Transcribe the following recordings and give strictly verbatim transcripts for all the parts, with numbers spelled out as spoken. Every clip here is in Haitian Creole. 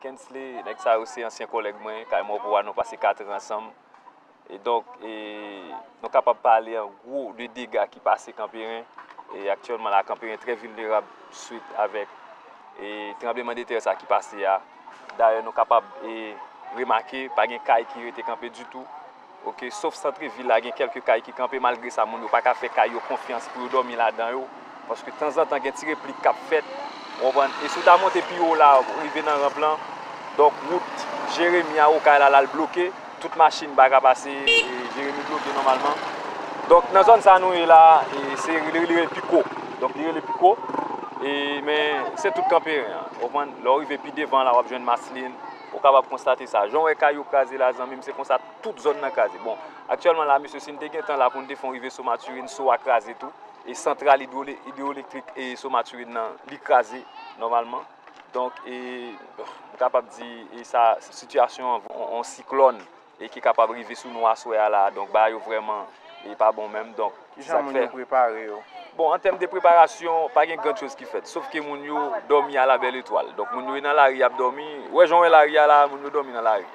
Kensley, nèg sa yo se ansyen kòlèg mwen, kay Mòpou a, nou pase kat an ansanm. E donk, e, nou kapab pale an gwo de dega ki pase Kanperen. E aktyèlman la, Kanperen trè vilnerab swit avèk, e, tranblemanntè sa ki pase a. Dayè, nou kapab, e, remake, pa gen kay ki rete kanpe ditou. Oke, sof santrevil la, gen kèlke kay ki kanpe, malgre sa, moun yo pa ka fè kay yo konfyans pou yo dòmi ladan yo. Paske tanzantan, gen ti replik k ap fèt, w konprann? E si w ta monte pi wo la, rive nan ranp lan, donk, wout Jeremi a Okay la, l al bloke, tout machin pa ka pase, e, Jeremi bloke nòmalman. Donk, nan zòn sa nou ye la, e, se, li, li rele Piko. Donk, li rele Piko. E, men, se tout Kanperen an, w konprann? Lè w rive pi devan la, w ap jwenn Maslin, ou kapab konstate sa. Jan w wè kay yo kraze la, zanmi m, se konsa tout zòn nan kraze. Bon, aktyèlman la, mesye, si n te gen tan la pou n te fè yon rive Somaturin, So a kraze tou. E santral idwole-, idwoelektrik e Somaturin nan, li kraze nòmalman. Donk, e, m kapab di, e sa, sitiyasyon an, yon, yon siklòn, e ki kapab rive sou nou aswè a la. Donk, bagay yo vrèman, e pa bon menm. Donk, se sa k fè. Ki jan moun yo prepare yo? Bon, an tèm de preparasyon, pa gen gran choz ki fèt. Sof ke moun yo dòmi a la bèl etwal. Donk, moun yo nan lari, y ap dòmi. Ou wè jan w wè lari a la, moun yo dòmi nan lari.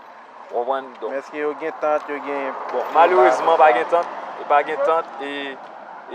Ou konprann? Donk, men èske yo gen tant, yo gen... Bon, malerezman, pa gen tant. E pa gen tant. E,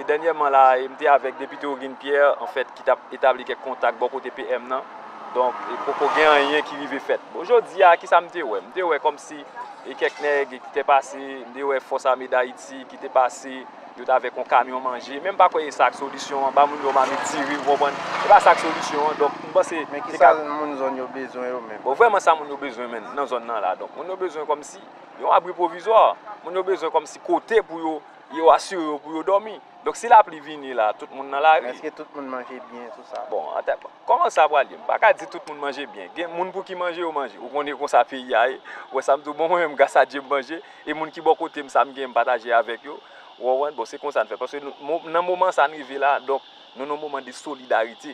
e dènyèman la, e m te avèk Depite Ogin Pierre, anfèt, ki t ap etabli kèk kontak bò kote P M nan. Donk, e poko gen anyen ki rive fèt. Bon, jodi a, ki sa m te wè? M te wè kòmsi e kèk nèg ki te pase, m te wè Fòs Ame Dayiti ki te pase, yo t avèk yon kamyon manje. Men m pa kwè e sa k solisyon an, ba moun yo mamit diri, ou konprann? E pa sa k solisyon an, donk, m panse... Men ki sa moun zòn yo bezwen yo menm? Bon, vrèman sa moun yo bezwen, men, nan zòn nan la. Donk, moun yo bezwen kòmsi yon abri pwovizwa. Moun yo bezwen kòmsi kote pou yo, yo asire yo pou yo dòmi. Donk, si lapli vini la, tout moun nan lari. Men èske tout moun manje byen sou sa? Bon, atè, kòman sa pral ye? M pa ka di tout moun manje byen. Gen moun pou ki manje yo manje. Ou konnen konsa peyi a ye. Ou wè sa m di w, bon, mwen menm, gras a Dye m manje. E moun ki bò kote m, sa m gen, m pataje avèk yo. Ou konprann? Bon, se konsa n fè. Paske nou, mo-, nan moman sa n rive la, donk, nou nan moman de solidarite.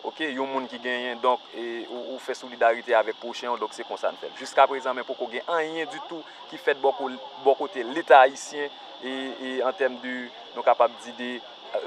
Oke, yon moun ki genyen, donk, e, ou, ou fè solidarite avèk pwochen w, donk se konsa n fè l. Jiskaprezan, men poko gen anyen ditou ki fèt bò ko-, bò kote Leta ayisyen, e, e an tèm de, nou kapab di, de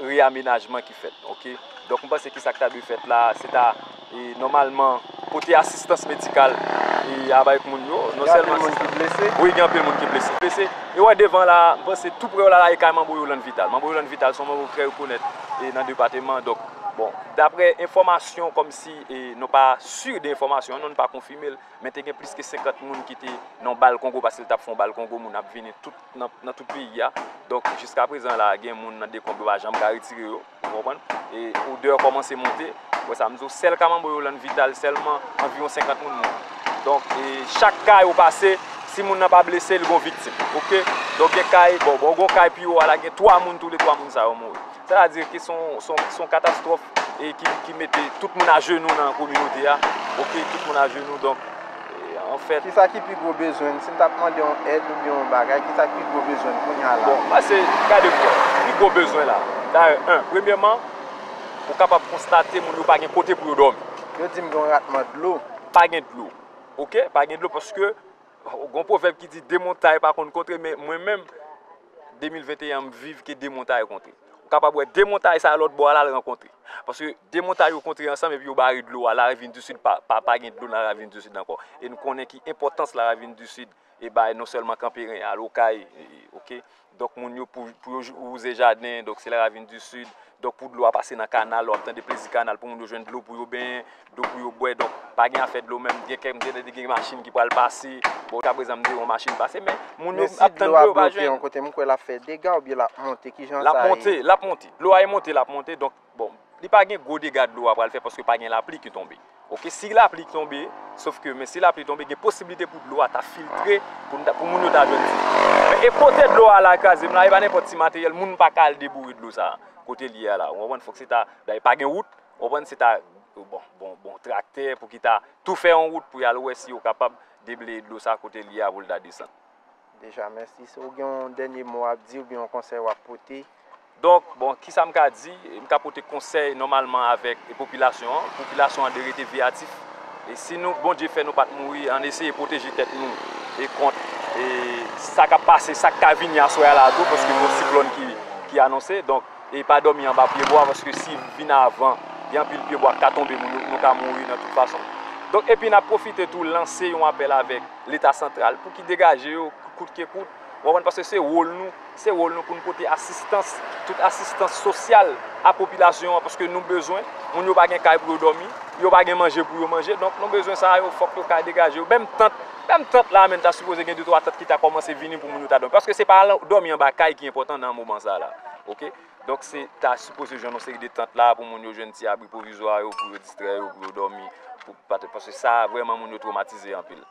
reyamenajman ki fèt, oke? Donk, m panse ki sa k ta dwe fèt la, se ta, e, nòmalman, pote asistans medikal, e, avèk moun yo, non sèlman asistans. Gen anpil moun ki blese? Wi, gen anpil moun ki blese. Blese. E wè devan la, m panse tou pre w la, la, e kay Manbo Yolande Vital. Manbo Yolande Vital se yon manbo trè rekonèt, e, nan depatman. Donk, bon, daprè enfòmasyon, kòmsi, e, nou pa si de enfòmasyon an, non, nou pa konfime l, men te gen plis ke senkant moun ki te nan yon bal Kongo, paske l t ap fè yon bal Kongo, moun ap vini tout nan, nan tout peyi a. Donk, jiskaprezan la, gen moun nan dekonb yo pa janm ka retire yo, ou konprann? E odè kòmanse monte. Wè sa m di w, sèl kay Manbo Yolande Vital, sèlman anviwon senkant moun mouri. Donk, e chak kay ou pase, si moun nan pa blese, li gon viktim. Oke? Donk, gen kay, bon, bon, gon kay pi wo a la, gen twa moun, tou le twa moun sa yo mouri. Sètadi ke se yon, se yon, se yon katastwòf e ki, ki mete tout moun ajenou nan kominote a. Oke, tout moun ajenou, donk, e, anfèt... Kisa ki pi gwo bezwen n? Si n t ap mande yon èd oubyen yon bagay, kisa ki pi gwo bezwen n kounye a la? Bon, pase, gade pou wè, pi gwo bezwen la. Dayè, en, premyèman, ou kapab konstate moun yo pa gen kote pou yo dòmi. Yo di m gen yon ratman dlo. Pa gen dlo. Oke? Pa gen dlo paske gon pwovèb ki di de montay pa konn kontre, men mwen menm, de mil venteyen an, m viv ke de montay kontre. Ou kapab wè de montay sa lòt bò a la l rankontre. Paske de montay yo kontre ansanm epi yo bare dlo a. Laravin di Sid pa, pa, pa gen dlo nan Laravin di Sid ankò. E n konnen ki enpòtans Laravin di Sid e bay non sèlman Kanperen a, Lokay, e, e, oke. Donk, moun yo pou, pou yo jou-, wouze jaden, donk, se Laravin di Sid. Donk, pou dlo a pase nan kanal, w ap tande plezi kanal pou moun yo jwenn dlo pou yo benyen, dlo pou yo bwè. Donk, pa gen afè dlo menm. Gen kèk, m te tande gen machin ki pral pase. Bon, jiskaprezan, m te wè yon machin pase, men moun yo ap tann dlo, yo pa jwenn. Men si dlo a bloke yon kote, m kwè l ap fè dega oubyen l ap monte? Ki jan sa ye? L ap monte, l ap monte. Dlo a e monte, l ap monte. Donk, bon, li pa gen gwo dega dlo a pral fè paske pa gen lapli ki tonbe. Oke, si lapli tonbe, sof ke, men si lapli tonbe, gen posiblite pou dlo a ta filtre, pou n ta, pou moun yo ta jwenn dlo. Men e kote dlo a la kraze m la, e pa nenpòt ti materyèl, moun pa ka al deboure dlo sa a, kote l ye a la. Ou konprann, fòk se ta, dayè pa gen wout, ou konprann, se ta, bon, bon, bon, traktè pou ki ta tou fè yon wout pou y al wè si yo kapab debleye dlo sa a kote l ye a pou l ta desann. Deja, mèsi. Si w gen yon dènye mo w ap di oubyen yon konsèy w ap pote? Donk, bon, kisa m ka di? M ka pote konsèy nòmalman avèk, e, popilasyon an. Popilasyon an dwe rete veyatif. E si nou, Bondye fè nou pa t mouri, ann eseye pwoteje tèt nou, e, kont, e, sa k ap pase, sa k ka vini aswè a la tou, paske gon siklòn ki, ki anonse. Donk, e pa dòmi anba pyebwa, paske si vin avan, gen anpil pyebwa k ka tonbe, moun yo, nou ka mouri nan tout fason. Donk, epi n ap pwofite tou lanse yon apèl avèk Leta santral pou ki degaje yo kout ke kout, w konprann, paske se wòl nou, se wòl nou pou n pote asistans, tout asistans sosyal a popilasyon an, paske nou bezwen, moun yo pa gen kay pou yo dòmi, yo pa gen manje pou yo manje, donk nou bezwen sa yo, fòk yo ka degaje yo. Menm tant, menm tant la menm, ta sipoze gen de twa tant ki ta kòmanse vini pou moun yo ta dòmi, paske se pa dòmi anba kay ki enpòtan nan moman sa la, oke? Donk se ta sipoze jwenn yon seri de tant la pou moun yo jwenn ti abri pwovizwa yo, pou yo distrè yo, pou yo dòmi, pou, paske sa vrèman moun yo twomatize anpil.